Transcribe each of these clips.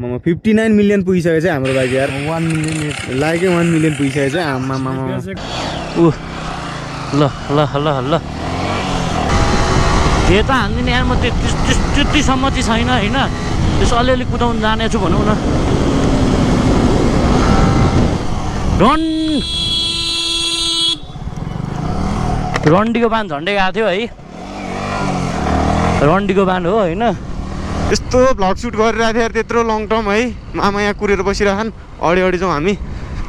म 59 मिलियन पुगिसकेको छ हाम्रो बाइक यार 1 मिलियन लाग्यो 1 मिलियन पुगिसकेको छ आम्मा ऊ ल ल ल ल त्यो त हान्दिनँ यार म त्यतिसम्म चाहिँ छैन होइन त्यसो अलिअलि कुदाउनु जानेछु भनौँ न रन्डीको बान झन्डै गएको थियो है रन्डीको बान हो होइन यस्तो भ्लग सुट गरिरहेको थियो यार त्यत्रो लङ टर्म है मामा यहाँ कुरेर बसिरहन् अडी जाउँ हामी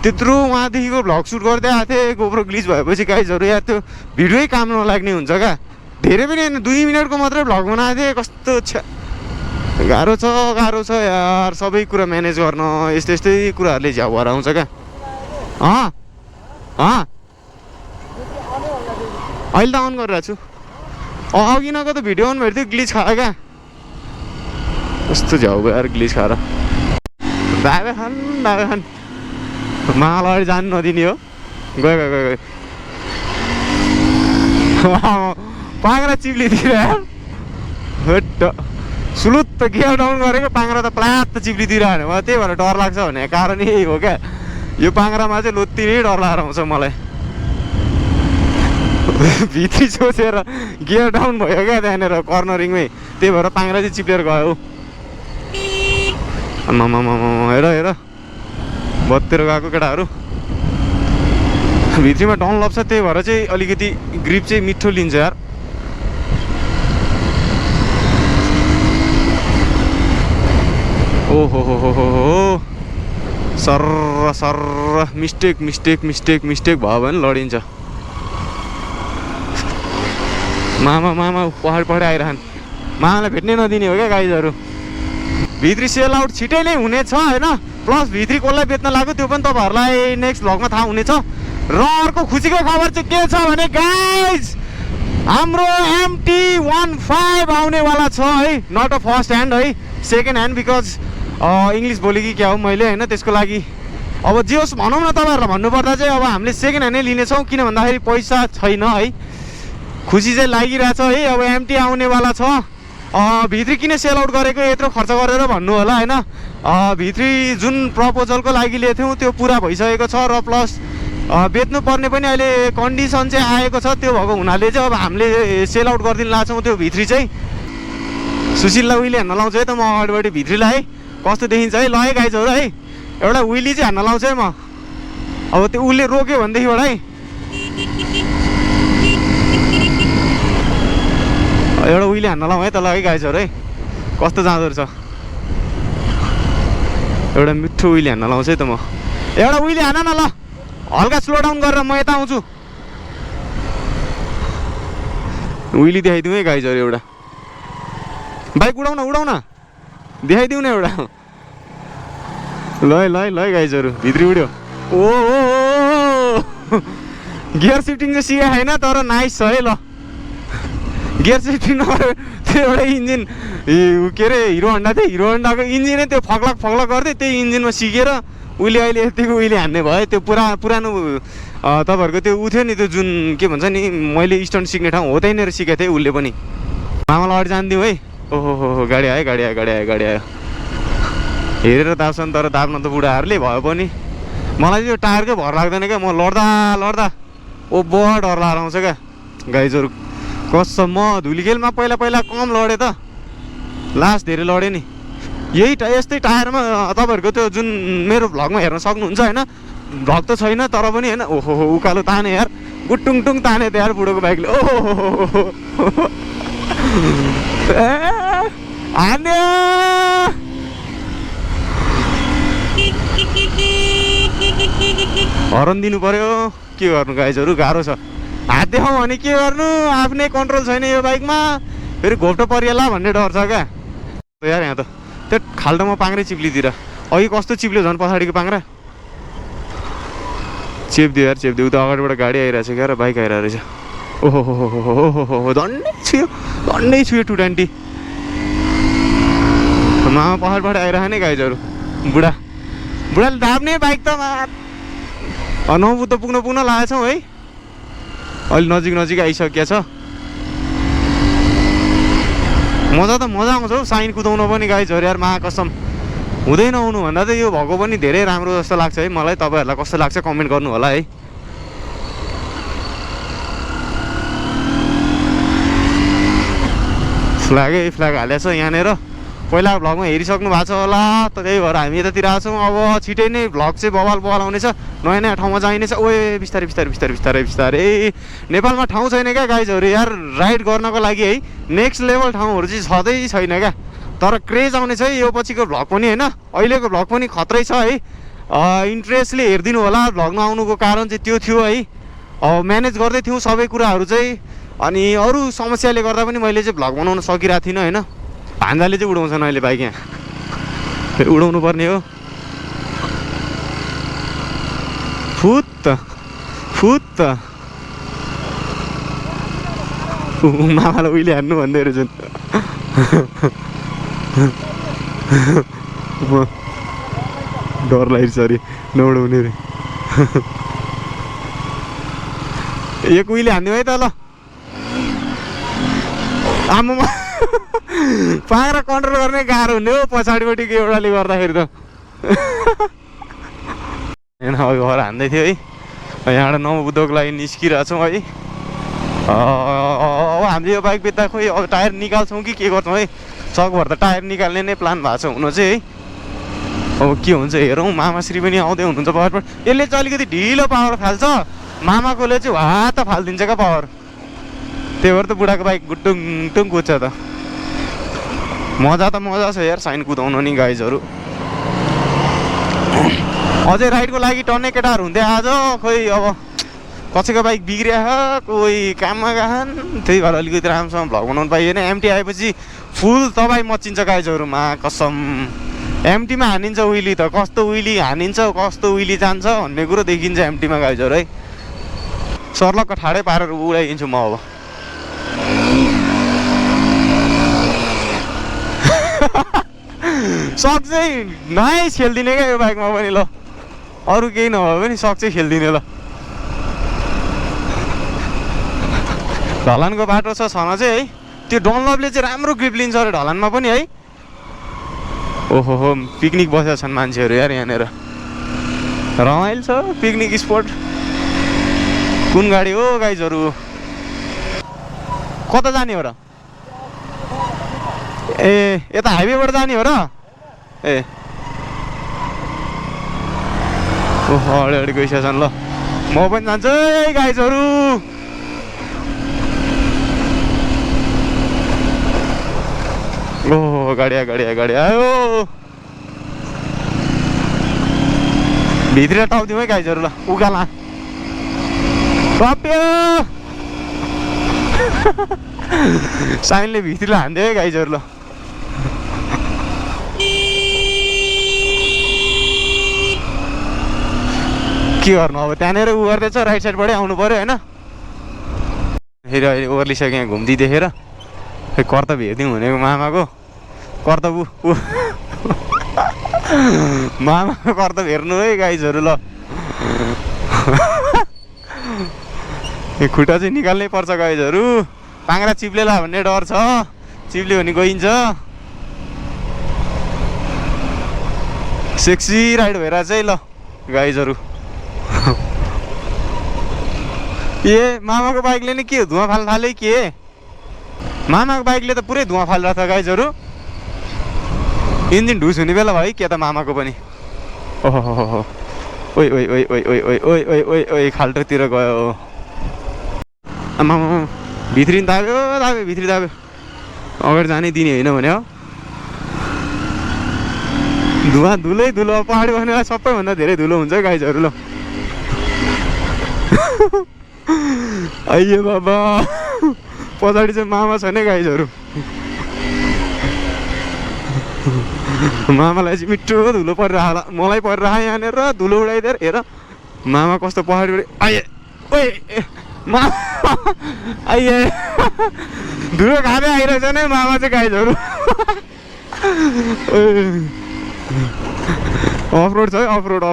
त्यत्रो उहाँदेखिको भ्लग सुट गर्दै आएको थिएँ गोप्रो ग्लिच भएपछि गाइजहरू यार त्यो भिडियोै काम नलाग्ने हुन्छ क्या धेरै पनि होइन 2 मिनटको मात्रै भ्लग बनाएको थिएँ कस्तो गाह्रो छ यार सबै कुरा म्यानेज गर्न यस्तै कुराहरूले झ्याउ भएर आउँछ क्या अहिले त अन गरिरहेको छु अघि नको त भिडियो अन भएको थियो ग्लिच खायो क्या कस्तो झ्याउ भयो यार ग्लिच खाएर दाबे खान माल अगाडि जानु नदिने हो गयो पाङ्रा चिप्लिदिएर यार हट सुलुत्त गियर डाउन गरेको पाङ्रा त प्लात चिप्लिदिएर हाल्यो मलाई त्यही भएर डर लाग्छ भन्ने कारण यही हो क्या यो पाङ्रामा चाहिँ लोत्ती नै डर लागेर आउँछ मलाई भित्री सोचेर गियर डाउन भयो क्या त्यहाँनिर कर्नरिङमै त्यही भएर पाङ्रा चाहिँ चिप्लेर गयो हेर बत्तेर गएको केटाहरू भित्रीमा डाउन लप्छ त्यही भएर चाहिँ अलिकति ग्रिप चाहिँ मिठो लिन्छ यार ओहो सर मिस्टेक भयो भने लडिन्छ मामा पहाड आइरहन् मामालाई भेट्नै नदिने हो क्या गाइजहरू भित्री सेल आउट छिटै नै हुनेछ होइन प्लस भित्री कसलाई बेच्न लाग्यो त्यो पनि तपाईँहरूलाई नेक्स्ट भ्लगमा थाहा हुनेछ र अर्को खुसीको खबर चाहिँ के छ भने गाइज हाम्रो MT-15 आउनेवाला छ है नट अ फर्स्ट ह्यान्ड है सेकेन्ड ह्यान्ड बिकज इङ्ग्लिस बोले कि क्या हो मैले होइन त्यसको लागि अब जे होस् भनौँ न तपाईँहरूलाई भन्नुपर्दा चाहिँ अब हामीले सेकेन्ड ह्यान्डै लिनेछौँ किन भन्दाखेरि पैसा छैन है खुसी चाहिँ लागिरहेछ है अब MT आउनेवाला छ भित्री किन सेल आउट गरेको यत्रो खर्च गरेर भन्नु होला होइन भित्री जुन प्रपोजलको लागि लिएको थियौँ त्यो पुरा भइसकेको छ र प्लस बेच्नु पर्ने पनि अहिले कन्डिसन चाहिँ आएको छ त्यो भएको हुनाले चाहिँ अब हामीले सेल आउट गरिदिनु लाग्छौँ त्यो भित्री चाहिँ सुशीललाई उहिले हान्न लाउँछु है त म अगाडिबाट भित्रीलाई है कस्तो देखिन्छ है ल है गाइजहरू है एउटा उइली चाहिँ हान्न लाउँछु है म अब त्यो उसले रोक्यो भनेदेखिबाट है एउटा उइले हान्न लाउँ है त ल है गाइजहरू है कस्तो जाँदो रहेछ एउटा मिठो उइले हान्न लाउँछु है त म एउटा उइले हान न ल हल्का स्लो डाउन गरेर म यता आउँछु उइली देखाइदिउँ है गाइजहरू एउटा बाइक उडाउन देखाइदिउँ न एउटा ल है गाइजहरू भित्री उड्यो ओ गियर सिफ्टिङ चाहिँ सिकेको छैन तर नाइस छ है ल गियर सिफ्टिङ नगरेर त्यो एउटा इन्जिन के अरे हिरो होन्डाको इन्जिनै त्यो फक्लक गर्दै त्यही इन्जिनमा सिकेर उसले अहिले यतिको उहिले हान्ने भयो त्यो पुरानो तपाईँहरूको त्यो उ थियो नि त्यो जुन के भन्छ नि मैले स्टन्ट सिक्ने ठाउँ हो त्यहीँनिर सिकेको थिएँ उसले पनि मामालाई अगाडि जानिदिउँ है ओहो गाडी आयो हेरेर दाब्छन् तर दाब्न त बुढाहरूले भयो पनि मलाई चाहिँ यो टायरकै भर लाग्दैन क्या म लड्दा ओभर डर लागेर आउँछ क्या गाइजहरू कसम म धुलीखेलमा पहिला कम लडेँ त लास्ट धेरै लडेँ नि यस्तै टायरमा तपाईँहरूको त्यो जुन मेरो भ्लगमा हेर्न सक्नुहुन्छ होइन भ्लग त छैन तर पनि होइन ओहो उकालो ताने यार गुटुङटुङ ताने त यार बुढोको बाइकले ओहो हान्यो हरन दिनु पर्यो के गर्नु गाइजहरू गाह्रो छ हात देखाउँ भने के गर्नु आफ्नै कन्ट्रोल छैन यो बाइकमा फेरि घोप्टो परिएला भन्ने डर छ क्या यार यहाँ त त्यो खाल्टोमा पाङ्रै चिप्लिदिएर अघि कस्तो चिप्ल्यो झन् पछाडिको पाङ्रा चेप्दियो यार चेप्दियो उता अगाडिबाट गाडी आइरहेछ क्या र बाइक आइरहेको रहेछ ओहो झन्डै छुयो 220 मामा पहाडबाट आइरह नै गाइजहरू बुढाले दाब्ने बाइक त नौ त पुग्न लागेछौँ है अलि नजिक आइसकेको छ मजा आउँछ हौ साइन कुदाउन पनि गाइजहरू यार कसम हुँदै नहुनु भन्दा चाहिँ यो भएको पनि धेरै राम्रो जस्तो लाग्छ है मलाई। तपाईँहरूलाई कस्तो लाग्छ कमेन्ट गर्नु होला है। फ्ल्याग हालेछ यहाँनिर। पहिला भ्लगमा हेरिसक्नु भएको छ होला, त्यही भएर हामी यतातिर आएको छौँ। अब छिटै नै भ्लग चाहिँ बवाल आउनेछ, नयाँ नयाँ ठाउँमा जाइनेछ। ओए बिस्तारै नेपालमा ठाउँ छैन क्या गाइजहरू यार राइड गर्नको लागि है। नेक्स्ट लेभल ठाउँहरू चाहिँ छँदै छैन क्या, तर क्रेज आउनेछ है यो पछिको भ्लग पनि होइन। अहिलेको भ्लग पनि खत्रै छ है। इन्ट्रेस्टले हेरिदिनु होला। भ्लग नआउनुको कारण चाहिँ त्यो थियो है। म्यानेज गर्दै थियौँ सबै कुराहरू चाहिँ, अनि अरू समस्याले गर्दा पनि मैले चाहिँ भ्लग बनाउन सकिरहेको थिइनँ होइन। भान्जाले चाहिँ उडाउँछन् अहिले बाइक, यहाँ उडाउनु पर्ने हो। फुत मामालाई उहिले हान्नु भन्दै रहेछन्। डर लाग्छ अरे नउडाउने रे। एक उहिले हान्दिउँ है त ल। आमामा पारा कन्ट्रोल गर्ने गाह्रो हुने हो पछाडिपट्टिको एउटाले गर्दाखेरि त। होइन अब घर हान्दै थियो है। यहाँबाट नवबुद्धको लागि निस्किरहेको छौँ है। अब हामीले यो बाइक बेच्दा खोइ अब टायर निकाल्छौँ कि के गर्छौँ है। सकभर त टायर निकाल्ने नै प्लान भएको छ हुन चाहिँ है। अब के हुन्छ हेरौँ। मामाश्री पनि आउँदै हुनुहुन्छ पावर। यसले चाहिँ अलिकति ढिलो पावर फाल्छ, मामाकोले चाहिँ वा त फालिदिन्छ क्या पावर। त्यही भएर त बुढाको बाइक टुङ कुद्छ त। मजा छ यार साइन कुदाउनु नि गाइजहरू। अझै राइडको लागि टन्ने केटाहरू हुन्थ्यो आज, खोइ अब कसैको बाइक बिग्रिया, कोही काममा गएछन्, त्यही भएर अलिकति राम्रोसँग भ्लग बनाउनु पाइएन। एमटी आएपछि फुल तबाई मचिन्छ गाइजहरूमा कसम। एमटीमा हानिन्छ उइली त, कस्तो उइली हानिन्छ कस्तो उइली जान्छ भन्ने कुरो देखिन्छ एमटीमा गाइजहरू है। सर्लक्क ठाडै पारेर उडाइदिन्छु म अब। सक चाहिँ नाइस खेलिदिने क्या यो बाइकमा पनि ल। अरू केही नभए पनि सक चाहिँ खेलिदिने ल। ढलानको बाटो छ छन चाहिँ है। त्यो डनलपले चाहिँ राम्रो ग्रिप लिन्छ अरे ढलानमा पनि है। ओहो पिकनिक बसेका छन् मान्छेहरू यार यहाँनिर। रमाइलो छ पिकनिक स्पोट। कुन गाडी हो गाइजहरू? कता जाने हो र? ए यता हाइवेबाट जाने हो र? ए ओहो अगाडि गइसकेका छन् ल। म पनि जान्छु है गाइजहरू। ओहो गाडी आयो। भित्र टाउदिउँ है गाइजहरू ल। उकाला टप्यो। साइनले भित्रीलाई हान्दियो है गाइजहरू ल। के गर्नु अब त्यहाँनिर उ गर्दैछ राइट साइडबाटै आउनु पऱ्यो होइन। फेरि अहिले ओर्लिसक्यो यहाँ घुम्दी देखेर। खै कर्तव्य हेरिदिउँ भनेको मामाको कर्तव्य मामाको कर्तव्य हेर्नु है गाइजहरू ल। खुट्टा चाहिँ निकाल्नै पर्छ गाइजहरू। पाङ्रा चिप्लेला भन्ने डर छ, चिप्ल्यो भने गइन्छ। सेक्सी राइड भइरहेछ है ल गाइजहरू। ए मामाको बाइकले नि के धुवा फाल्न थाल्यो के? मामाको बाइकले त पुरै धुवा फालिरहेको छ गाइजहरू। इन्जिन ढुस हुने बेला भयो के त मामाको पनि। ओहो ओइ ओइ ओइ ओइ ओइ ओइ ओइ ओइ ओइ ओइ खाल्टोतिर गयो। आमा भित्री दाब्यो भित्री दाब्यो। अगाडि जानै दिने होइन भने हो। धुलो पहाडी भनेर सबैभन्दा धेरै धुलो हुन्छ गाइजहरू ल। आइए बाबा पछाडि चाहिँ मामा छ नि गाइजहरू। मामालाई चाहिँ मिठो धुलो परिरह होला। मलाई परिरह यहाँनिर धुलो उडाइदिएर हेर मामा कस्तो पहाडीबाट आइए। ओए मामा आइए धुलो खाँदै आइरहेछ नि मामा चाहिँ गाइजहरू। अफरोड छ है अफरोड।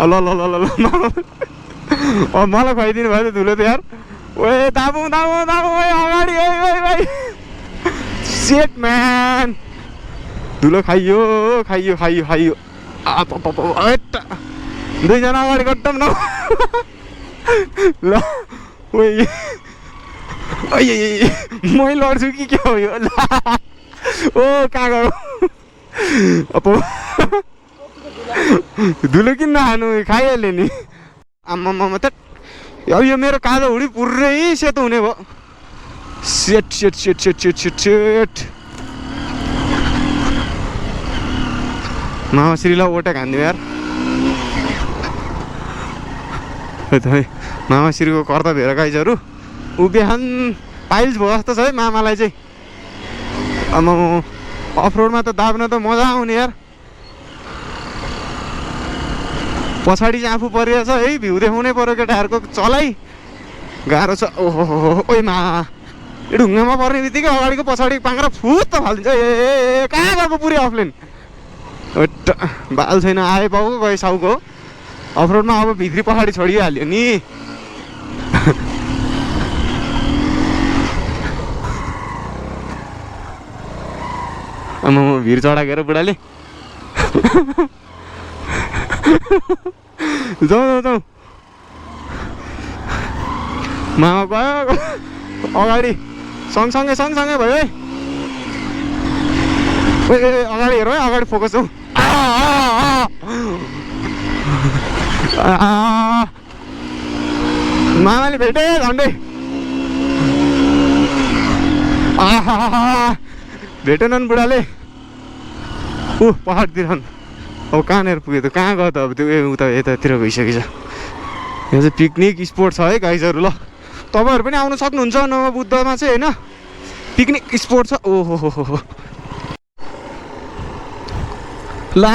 ल ल ल ल मामा अब मलाई खुवाइदिनु भयो त धुलो त यार। ओए दाबु अगाडि सेट म्यान। धुलो खाइयो खाइयो खाइयो खाइयो दुईजना अगाडि गड्डम न ल मै लड्छु कि के हो यो ओ कहाँ गयो अब धुलो किन नखानु खाइहाल्यो नि आम्मामा त अब यो मेरो कालो हुडी पुरै सेतो हुने भयो set set set set set set set मामाश्रीलाई ओटा खानिदियो यार मामाश्रीको कर्तव्य हेर गाइजहरू उभिहान पाइल्स भयो जस्तो छ है मामालाई चाहिँ आम्मा अफरोडमा त दाब्न त मजा आउने यार पछाडि चाहिँ आफू परिरहेछ है भ्यू देखाउनै पर्यो केटाहरूको चलाइ गाह्रो छ ओहो ओइ मा यो ढुङ्गामा पर्ने बित्तिकै अगाडिको पछाडि पाङ्रा फुत त फालिदिन्छ ए कहाँ गएको पुरै अफलेन बाल छैन आए पाउको गए साउको अफरोडमा अब भित्री पछाडि छोडिहाल्यो नि आमा भिर चढाकेर बुढाले जाउँ जाउँ मामा गयो अगाडि सँगसँगै भयो है अगाडि हेरौँ है अगाडि फोकस हौ मामाले भेटे झन्डै भेटेनन् बुढाले पहाडतिर अब कहाँनिर पुग्यो त कहाँ गयो त अब त्यो उता यतातिर गइसकेछ यो चाहिँ पिकनिक स्पोट छ है गाइजहरू ल तपाईँहरू पनि आउनु सक्नुहुन्छ नवबुद्धमा चाहिँ होइन पिकनिक स्पोट छ ओहो हो ला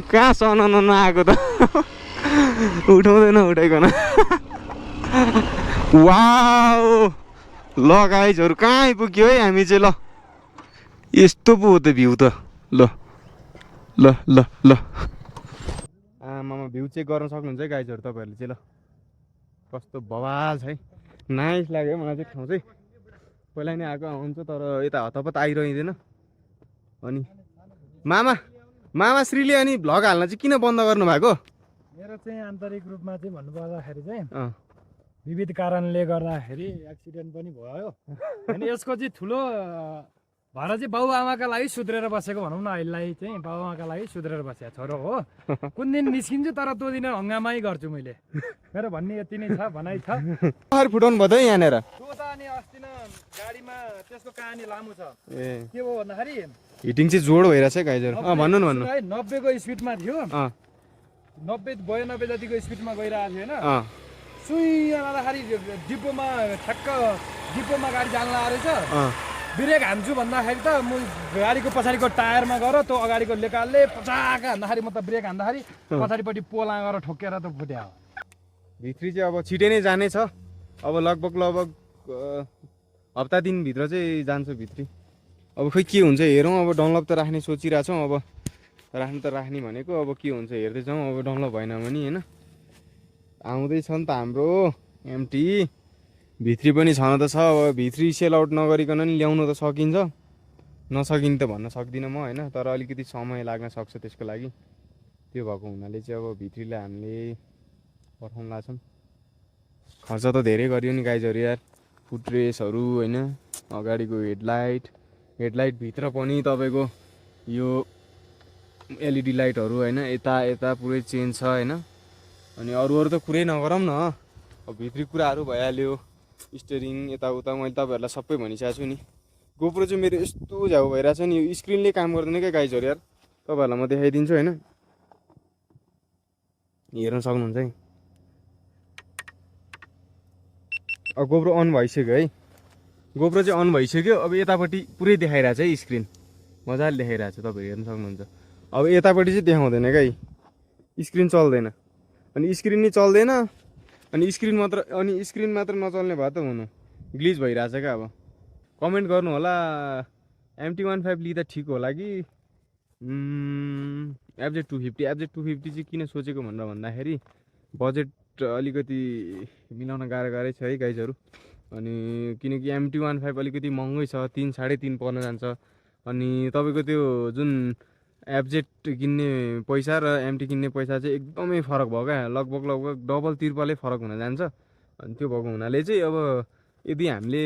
कहाँ सनाउन नआएको त उठाउँदैन उठाइकन वाउ ल गाइजहरू कहाँ आइपुग्यो है हामी चाहिँ ल यस्तो पो हो त भ्यू त ल ल ल ल आमामा भ्यू चेक गर्न सक्नुहुन्छ है गाइजहरू तपाईँहरूले चाहिँ ल कस्तो बवाल छ है नाइस लाग्यो मलाई चाहिँ ठाउँ चाहिँ पहिला नै आएको हुन्छ तर यता हतपत आइरहँदैन अनि मामाश्रीले अनि भ्लग हाल्न चाहिँ किन बन्द गर्नु भएको मेरो चाहिँ आन्तरिक रूपमा चाहिँ भन्नुपर्दाखेरि चाहिँ विविध कारणले गर्दाखेरि एक्सिडेन्ट पनि भयो अनि यसको चाहिँ ठुलो भएर चाहिँ बाबुआमाका लागि सुध्रेर बसेको भनौँ न अहिलेलाई चाहिँ बाबुआमाका लागि सुध्रेर बसेको छोरो हो कुन दिन निस्किन्छु तर त्यो दिन हङ्गामै गर्छु मैले मेरो भन्ने यति नै छ भनाइ छ फुटाउनु भयो त यहाँनिर त्यो त अनि अस्ति न गाडीमा त्यसको कहानी लामो छ ए के हो भन्दाखेरि हिटिङ चाहिँ जोड भइरहेछ है गाइजहरू भन्नु न भन्नु 90 को स्पिडमा थियो 90 92 जतिको स्पिडमा गइरहेको थियो होइन सुई आउँदाखेरि डिपोमा ठ्याक्क डिपोमा गाडी जान लागेको रहेछ ब्रेक हान्छु भन्दाखेरि त म गाडीको पछाडिको टायरमा गएर त्यो अगाडिको लेकालले पचाक हान्दाखेरि म त ब्रेक हान्दाखेरि पछाडिपट्टि पोला गएर ठोकेर त फुट्यो भित्री चाहिँ अब छिटै नै जाने छ अब लगभग हप्ता दिनभित्र चाहिँ जान्छ भित्री अब खोइ के हुन्छ हेरौँ अब डनलप त राख्ने सोचिरहेको छौँ अब राख्नु त राख्ने भनेको अब के हुन्छ हेर्दै जाउँ अब डनलप भएन भने होइन आउँदैछ नि त हाम्रो एमटी भित्री पनि छन त छ अब भित्री सेल आउट नगरिकन नि ल्याउनु त सकिन्छ नसकिने त भन्न सक्दिनँ म होइन तर अलिकति समय लाग्न सक्छ त्यसको लागि त्यो भएको हुनाले चाहिँ अब भित्रीलाई हामीले पठाउन लाग्छौँ खर्च त धेरै गरियो नि गाइजहरू यार फुटरेसहरू होइन अगाडिको हेडलाइटभित्र पनि तपाईँको यो एलइडी लाइटहरू होइन यता पुरै चेन्ज छ होइन अनि अरू त कुरै नगरौँ न अब भित्री कुराहरू भइहाल्यो स्टेरिङ यताउता मैले तपाईँहरूलाई सबै भनिसकेको छु नि गोप्रो चाहिँ मेरो यस्तो झ्याउ भइरहेछ नि यो स्क्रिनले काम गर्दैन क्या गाइजहरू यार तपाईँहरूलाई म देखाइदिन्छु होइन हेर्न सक्नुहुन्छ है अब गोप्रो अन भइसक्यो है गोप्रो चाहिँ अन भइसक्यो अब यतापट्टि पुरै देखाइरहेछ है स्क्रिन मजाले देखाइरहेछ तपाईँहरू हेर्न सक्नुहुन्छ अब यतापट्टि चाहिँ देखाउँदैन क्या स्क्रिन चल्दैन अनि स्क्रिन नै चल्दैन अनि स्क्रिन मात्र नचल्ने भयो त हुनु ग्लिच भइरहेछ क्या अब कमेन्ट गर्नु होला MT-15 लिँदा ठिक होला कि FZ250 चाहिँ किन सोचेको भनेर भन्दाखेरि बजेट अलिकति मिलाउन गाह्रै छ है गाइजहरू अनि किनकि MT-15 अलिकति महँगै छ 3 3.5 पर्न जान्छ अनि तपाईँको त्यो जुन एफजेड किन्ने पैसा र एमटी किन्ने पैसा चाहिँ एकदमै फरक भयो क्या, लगभग डबल तिर्पलै फरक हुन जान्छ। अनि त्यो भएको हुनाले चाहिँ अब यदि हामीले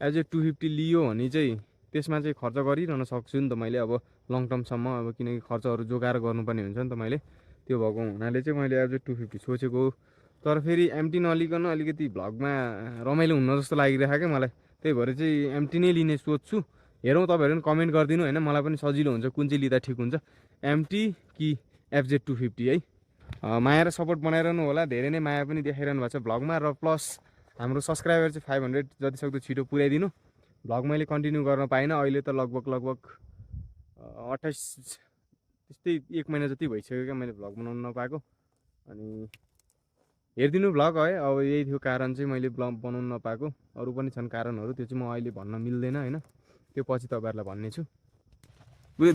एफजेड 250 लियो भने चाहिँ त्यसमा चाहिँ खर्च गरिरहन सक्छु नि त मैले अब लङ टर्मसम्म, अब किनकि खर्चहरू जोगाएर गर्नुपर्ने हुन्छ नि त मैले। त्यो भएको हुनाले चाहिँ मैले एफजेड 250 सोचेको। तर फेरि एमटी नलिकन अलिकति भ्लगमा रमाइलो हुन जस्तो लागिरहेको क्या मलाई, त्यही भएर चाहिँ एमटी नै लिने सोच्छु। हेरौँ, तपाईँहरू पनि कमेन्ट गरिदिनु होइन, मलाई पनि सजिलो हुन्छ कुन चाहिँ लिँदा ठिक हुन्छ, एमटी कि एफजेड 250 है। माया र सपोर्ट बनाइरहनु होला, धेरै नै माया पनि देखाइरहनु भएको छ भ्लगमा। र प्लस हाम्रो सब्सक्राइबर चाहिँ 500 जतिसक्दो छिटो पुर्याइदिनु। भ्लग मैले कन्टिन्यू गर्न पाइनँ, अहिले त लगभग 28 त्यस्तै 1 महिना जति भइसक्यो क्या मैले भ्लग बनाउनु नपाएको। अनि हेरिदिनु भ्लग है। अब यही थियो कारण चाहिँ मैले भ्लग बनाउनु नपाएको, अरू पनि छन् कारणहरू, त्यो चाहिँ म अहिले भन्न मिल्दैन होइन, त्यो पछि तपाईँहरूलाई भन्ने छु।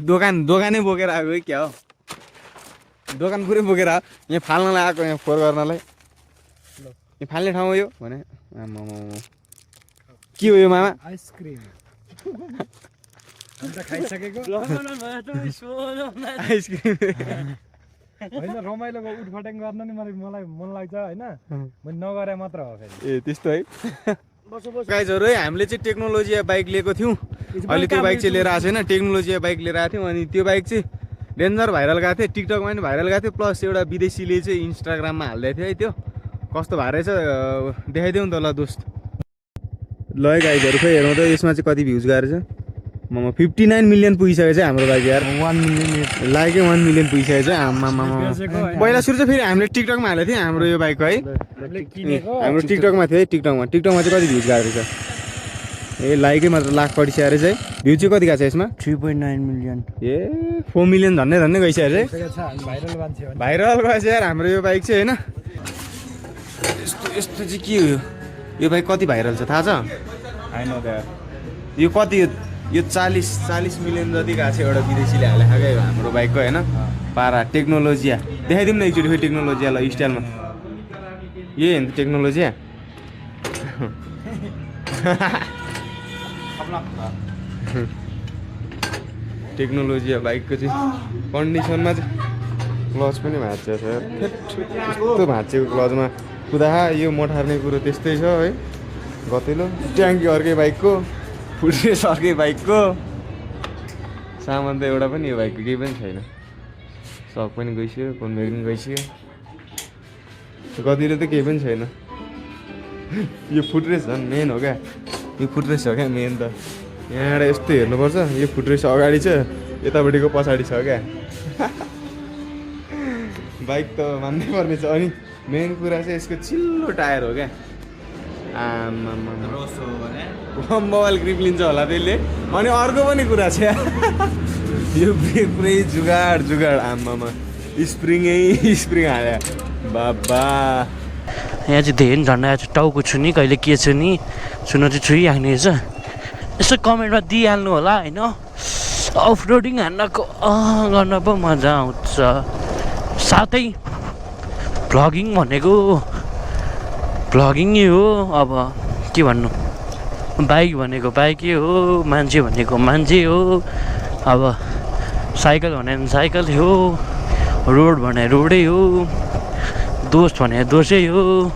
दोकानै बोकेर आएको है क्या हो, दोकान पुरै बोकेर आयो, यहाँ फाल्नलाई आएको, यहाँ फोहोर गर्नलाई। यहाँ फाल्ने ठाउँ हो यो भने के हो यो मामा? आइसक्रिम अन्त खाइसकेको आइसक्रिम होइन, रमाइलोको उठफटाङ गर्न नि मलाई मन लाग्छ होइन, मैले नगरे मात्र हो फेरि। ए त्यस्तो है गाइजहरू है। हामीले चाहिँ टेक्नोलोजिया बाइक लिएको थियौँ, अहिले त्यो बाइक चाहिँ लिएर आएको छैन, टेक्नोलोजिया बाइक लिएर आएको थियौँ। अनि त्यो बाइक चाहिँ डेन्जर भाइरल गएको थियो, टिकटकमा पनि भाइरल गएको थियो, प्लस एउटा विदेशीले चाहिँ इन्स्टाग्राममा हाल्दै थियो है। त्यो कस्तो भएर रहेछ देखाइदेऊ नि त ल दोस्त। ल है गाइजहरू खै हेरौँ त यसमा चाहिँ कति भ्युज गएर छ। 59 मिलियन पुगिसकेको छ हाम्रो बाइक यार, 1 मिलियन लाइकै 1 मिलियन पुगिसकेको छ। आम्मा पहिला सुरु चाहिँ फेरि हामीले टिकटकमा हालेको थियो हाम्रो यो बाइकको है, हाम्रो टिकटकमा थियो है। टिकटकमा चाहिँ कति भ्युज गएको रहेछ? ए लाइकै मात्र लाख पढिसकेको रहेछ है। भ्यू चाहिँ कति गएको छ यसमा? 3.9 मिलियन। ए 4 मिलियन झन्डै गइसकेको है, भाइरल मान्छे हो, भाइरल गएछ यार हाम्रो यो बाइक चाहिँ होइन। यस्तो चाहिँ के हो यो बाइक, कति भाइरल छ थाहा छ? यो कति यो 40 मिलियन जति गएको छ, एउटा विदेशीले हालेको क्या हाम्रो बाइकको होइन। पारा टेक्नोलोजिया देखाइदिउँ न एकचोटि फेरि टेक्नोलोजिया ल स्टाइलमा, यही हो नि त टेक्नोलोजिया। टेक्नोलोजिया बाइकको चाहिँ कन्डिसनमा चाहिँ क्लच पनि भाँच्छ सर, यस्तो भाँचेको क्लचमा कुदा यो मोटार्ने कुरो त्यस्तै छ है। गतिलो ट्याङ्की अर्कै बाइकको, फुटरेस अर्कै बाइकको, सामान त एउटा पनि यो बाइकको केही पनि छैन। सक पनि गइसक्यो, कन्भेयर पनि गइसक्यो, गतिलो त केही पनि छैन। यो फुटरेस झन् मेन हो क्या, यो फुटरेस हो क्या मेन त। यहाँबाट यस्तो हेर्नुपर्छ, यो फुटरेस अगाडि छ, यतापट्टिको पछाडि छ क्या। बाइक त मान्नै पर्ने छ। अनि मेन कुरा चाहिँ यसको चिल्लो टायर हो क्या। मोबाइल ग्रिप लिन्छ होला त्यसले। अनि अर्को पनि कुरा छ यो ब्रेक पुरै जुगाड आम्मामा, स्प्रिङ हाल्यो बाबा। यहाँ चाहिँ धेरै झन्डा आएको छ, टाउको छु नि कहिले के छु नि छुन चाहिँ छुइहाल्ने रहेछ। यसो कमेन्टमा दिइहाल्नु होला होइन, अफ रोडिङ हान्नको गर्न पो मजा आउँछ। साथै भ्लगिङ भनेको भ्लगिङै हो, अब के भन्नु, बाइक भनेको बाइकै हो, मान्छे भनेको मान्छे हो, अब साइकल भने साइकल हो, रोड भने रोडै हो, दोस्त भने दोषै हो।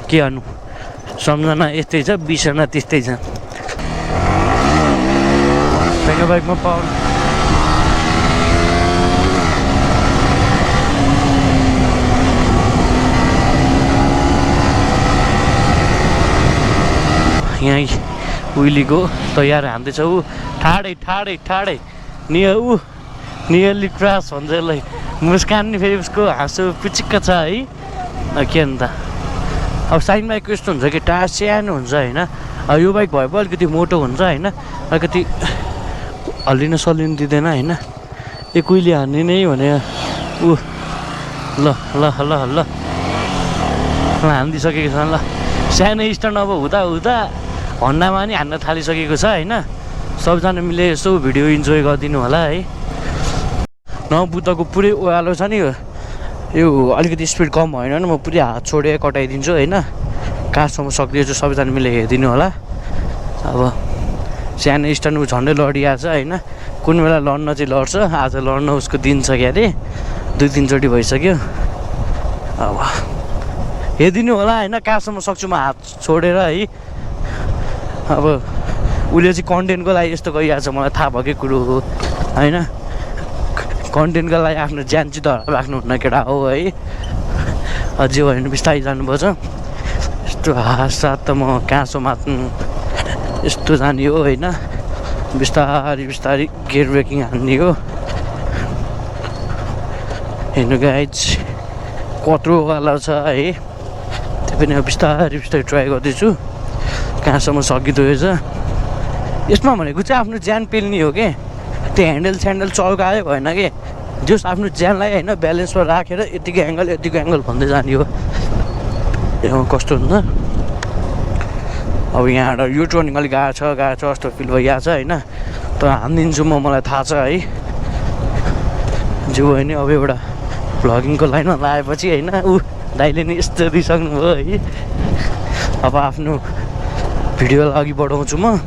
के गर्नु, सम्झना यस्तै छ, बिर्सना त्यस्तै छ। बाइकमा पावर यहाँ उहिलेको तयार हान्दैछ ऊ, ठाडै नियरली क्रास भन्छ यसलाई। मुस्कान नि फेरि उसको हाँसो पिचिक्क छ है। के अन्त अब साइन बाइकको यस्तो हुन्छ कि टायर सानो हुन्छ होइन, अब यो बाइक भए पो अलिकति मोटो हुन्छ होइन, अलिकति हल्लिन सल्लिन दिँदैन होइन। यो कुहिले हान्ने नै भने ऊ ल हानिदिइसकेको छ ल। सानो स्ट्यान्ड अब हुँदा हन्डामा नि हान्न थालिसकेको छ होइन। सबजना मिले यसो भिडियो इन्जोय गरिदिनु होला है। नबुद्धको पुरै ओह्रालो छ नि यो, अलिकति स्पिड कम भएन भने म पुरै हात छोडेर कटाइदिन्छु होइन। कहाँसम्म सक्दिन्छु सबैजना मिले हेरिदिनु होला। अब सानो स्टन्ट ऊ झन्डै लडिरहेको छ होइन कुन बेला लड्न चाहिँ लड्छ आज लड्न उसको दिन छ क्या अरे 2-3 चोटि भइसक्यो अब हेरिदिनु होला होइन कहाँसम्म सक्छु म हात छोडेर है अब उसले चाहिँ कन्टेन्टको लागि यस्तो गरिरहेको छ मलाई थाहा भएकै कुरो हो होइन कन्टेन्टको लागि आफ्नो ज्यान चाहिँ धर राख्नुहुन्न केटा हो है अझै भयो भने बिस्तारै जानुपर्छ यस्तो हातसाथ त म कहाँसम्म मात्नु यस्तो जाने हो होइन बिस्तारै बिस्तारै गियर ब्रेकिङ हान्ने हो हेर्नु गाइज कत्रोवाला छ है त्यो पनि अब बिस्तारै बिस्तारै ट्राई गर्दैछु कहाँसम्म सकिँदो रहेछ यसमा भनेको चाहिँ आफ्नो ज्यान पेल्ने हो कि त्यो ह्यान्डल स्यान्डल चौकायो भएन कि जस आफ्नो ज्यानलाई होइन ब्यालेन्समा राखेर यतिको एङ्गल भन्दै जाने हो कस्तो हुन्छ अब यहाँबाट यो टर्निङ अलिक गाह्रो छ जस्तो फिल भइरहेको छ होइन तर हानिदिन्छु मलाई थाहा छ है जो भयो नि अब एउटा भ्लगिङको लाइनमा लगाएपछि होइन दाइले नि यस्तो दिइसक्नुभयो है अब आफ्नो भिडियोलाई अघि बढाउँछु म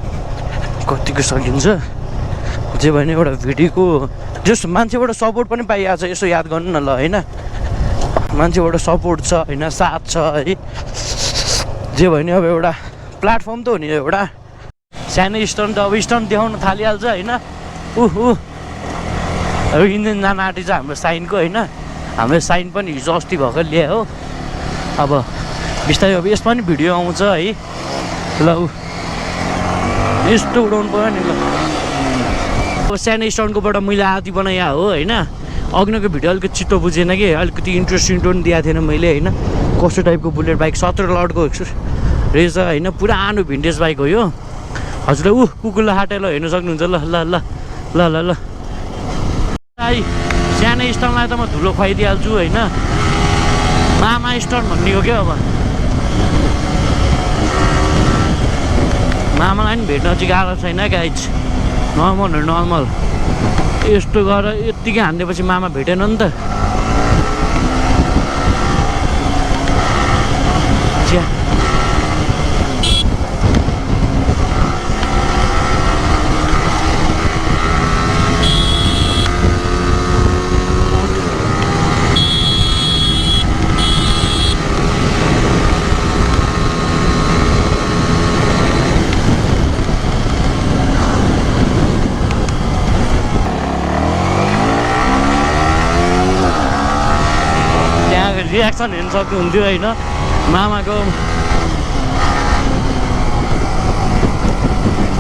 कतिको सकिन्छ जे भयो नि एउटा भिडियोको जस मान्छेबाट सपोर्ट पनि पाइरहेको छ यसो याद गर्नु न ल होइन मान्छेबाट सपोर्ट छ होइन साथ छ है जे भयो नि अब एउटा प्लेटफर्म त हो नि एउटा सानो स्टन्ट त अब स्टन्ट देखाउन थालिहाल्छ होइन अब इन्जिन जान आँटी छ हाम्रो साइनको होइन हाम्रो साइन पनि हिजो अस्ति भर्खर ल्यायो हो अब बिस्तारै अब यसमा पनि भिडियो आउँछ है ल यस्तो उडाउनु पऱ्यो नि ल अब सानो स्टन्टकोबाट मैले आधी बनाए हो होइन अग्निको भिडियो अलिकति चित्तो बुझेन कि अलिकति इन्ट्रेस्टिङ टोन दिएको थिएन मैले होइन कस्तो टाइपको बुलेट बाइक 17 लटको रहेछ होइन पुरानो भिन्टेज बाइक हो यो हजुरलाई कुकुरलाई हाटेर हेर्नु सक्नुहुन्छ ल ल ल ल ल ल सानो स्टन्टलाई त म धुलो खुवाइदिइहाल्छु होइन मामा स्टन्ट भन्ने हो क्या अब मामालाई पनि भेट्न चाहिँ गाह्रो छैन गाइज नर्मल यस्तो गरेर यत्तिकै हानिदिएपछि मामा भेटेन नि त रियाक्सन हेर्नु सक्नुहुन्थ्यो होइन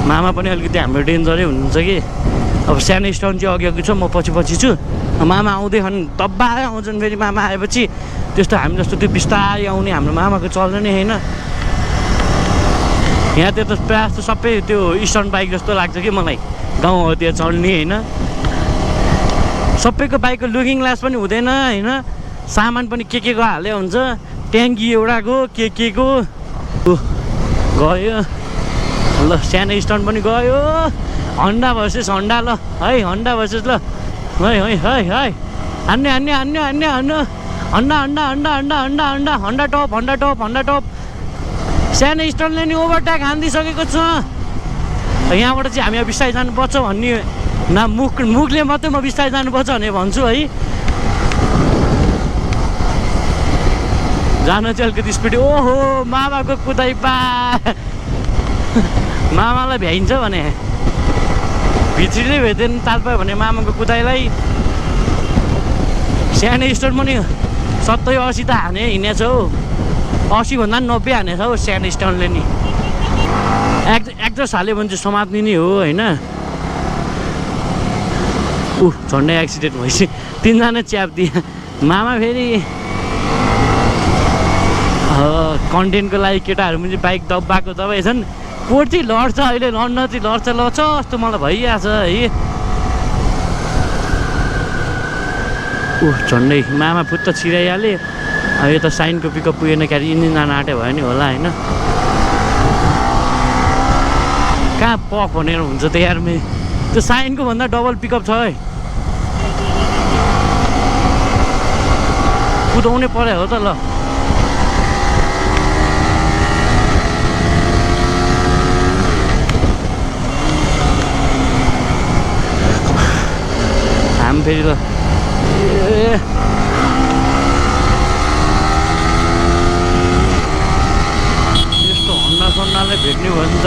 मामा पनि अलिकति हाम्रो डेन्जरै हुनुहुन्छ कि अब सानो स्टन्ट चाहिँ अघि छ म पछि छु मामा आउँदैछन् दब्बाएर आउँछन् फेरि मामा आएपछि त्यस्तो हामी जस्तो त्यो बिस्तारै आउने हाम्रो मामाको चल्दैन नि होइन यहाँ त्यो त प्रायः जस्तो सबै त्यो स्टन्ट बाइक जस्तो लाग्छ कि मलाई गाउँहरूतिर चल्ने होइन सबैको बाइकको लुकिङ ग्लास पनि हुँदैन होइन सामान पनि के को हाले हुन्छ ट्याङ्की एउटाको के को गयो ल सानो स्टन्ट पनि गयो हन्डा भर्सेस हन्डा ल है हन्डा भर्सेस ल है हान्ने हन्डा टप सानो स्टन्टले नि ओभरटेक हानिदिइसकेको छ यहाँबाट चाहिँ हामी बिस्तारै जानुपर्छ भन्ने न मुखले मात्रै म बिस्तारै जानुपर्छ भने भन्छु है जान चाहिँ अलिकति स्पिड ओहो मामाको कुदाइ मामालाई भ्याइन्छ भने भित्रीले भेट्दैन ताल पायो भने मामाको कुदाइलाई सानो स्टोर पनि 70-80 त हिँडेछ हौ 80 भन्दा 90 हानेछ हौ सानो स्टोनले नि एक्जस्ट हाल्यो भने चाहिँ समात्ने नै हो होइन झन्डै एक्सिडेन्ट भएपछि 3 जना च्याप्दिए मामा फेरि कन्टेन्टको लागि केटाहरू पनि बाइक दब्बाएको दबाई छन् कोट चाहिँ लड्छ अहिले लड्न चाहिँ लड्छ जस्तो मलाई भइरहेछ है झन्डै मामा फुत्त छिराइहाले अब यो त साइनको पिकअप पुगेन क्यारे इन्जिन जान आँट्यो भयो नि होला होइन कहाँ पक भनेर हुन्छ त यार त्यो साइनको भन्दा डबल पिकअप छ है कुदाउनै पर्यो हो त ल हामी फेरि ल ए यस्तो हन्डा सन्डाले भेट्ने भयो भने त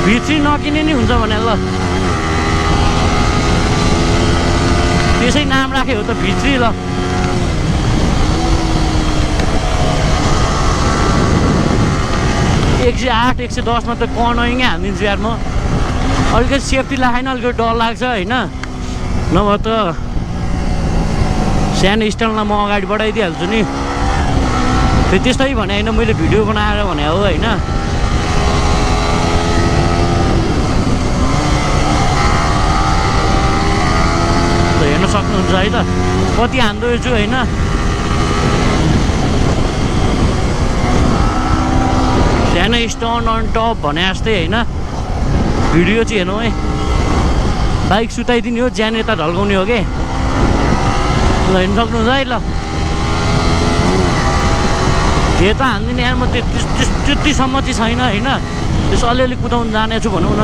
भित्री नकिने नि हुन्छ भने ल त्यसै नाम राख्यो हो त भित्री ल 108 110 मा त कनैङै हालिदिन्छु यार म अलिकति सेफ्टी लगाएन अलिकति डर लाग्छ होइन नभए त सानो स्ट्यान्डलाई म अगाडि बढाइदिइहाल्छु नि फेरि त्यस्तै भने होइन मैले भिडियो बनाएर भने हो होइन हेर्न सक्नुहुन्छ है त कति हान्दो छु होइन सानो स्टोन अन टप भने जस्तै होइन भिडियो चाहिँ हेर्नु है बाइक सुताइदिने हो ज्यान यता ढल्काउने हो कि ल हेर्नु सक्नुहुन्छ है ल त्यो त हान्दिनँ यार म त्यतिसम्म चाहिँ छैन होइन त्यसो अलिअलि कुदाउनु जानेछु भनौँ न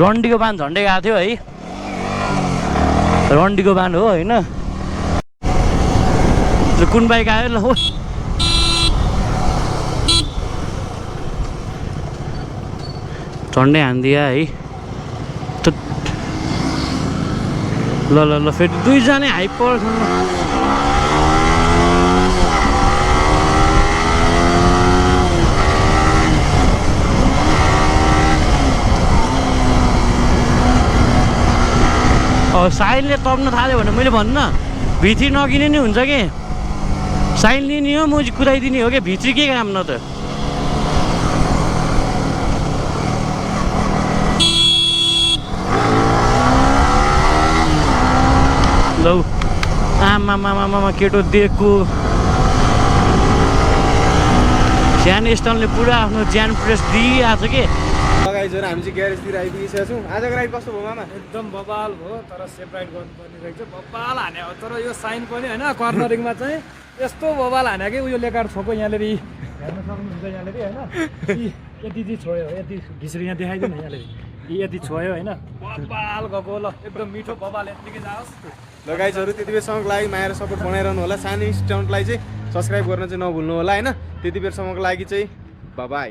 रन्डीको बाँध झन्डै गएको थियो है रन्डीको बाँध हो होइन कुन बाइक आयो ल हो झन्डै हानिदियो है ल ल ल फेरि दुईजना हाइपर साइनले तप्न थाल्यो भने मैले भन्नु न भित्री नकिने नि हुन्छ कि साइन लिने हो म कुदाइदिने हो कि भित्री के काम न त लौ आमामामामा केटो दिएको सानो स्टनले पुरा आफ्नो ज्यान प्रेस दिइरहेको छ कि गाइजहरु हामी चाहिँ ग्यारेजतिर आइपुगिसकेका छौँ आजको राइड कस्तो भयो मामा एकदम बबाल भयो तर सेफ राइड गर्नुपर्ने रहेछ बबाल हाने हो तर यो साइन पनि होइन कर्नरिङमा चाहिँ यस्तो बबाल हाने कि उयो लेकार छोको यहाँनिर हेर्न सक्नुहुन्छ यहाँनिर होइन यति चाहिँ छोयो यति घिस्री यहाँ देखाइदिनु यहाँनिर यति छोयो होइन बबाल गएको ल एकदम मिठो बबाल यत्तिकै जाओस् ल गाइजहरु त्यति बेरसम्मको लागि माया र सपोर्ट बनाइरहनु होला सानो स्टन्टलाई चाहिँ सब्सक्राइब गर्न चाहिँ नभुल्नु होला होइन त्यति बेरसम्मको लागि चाहिँ बाइ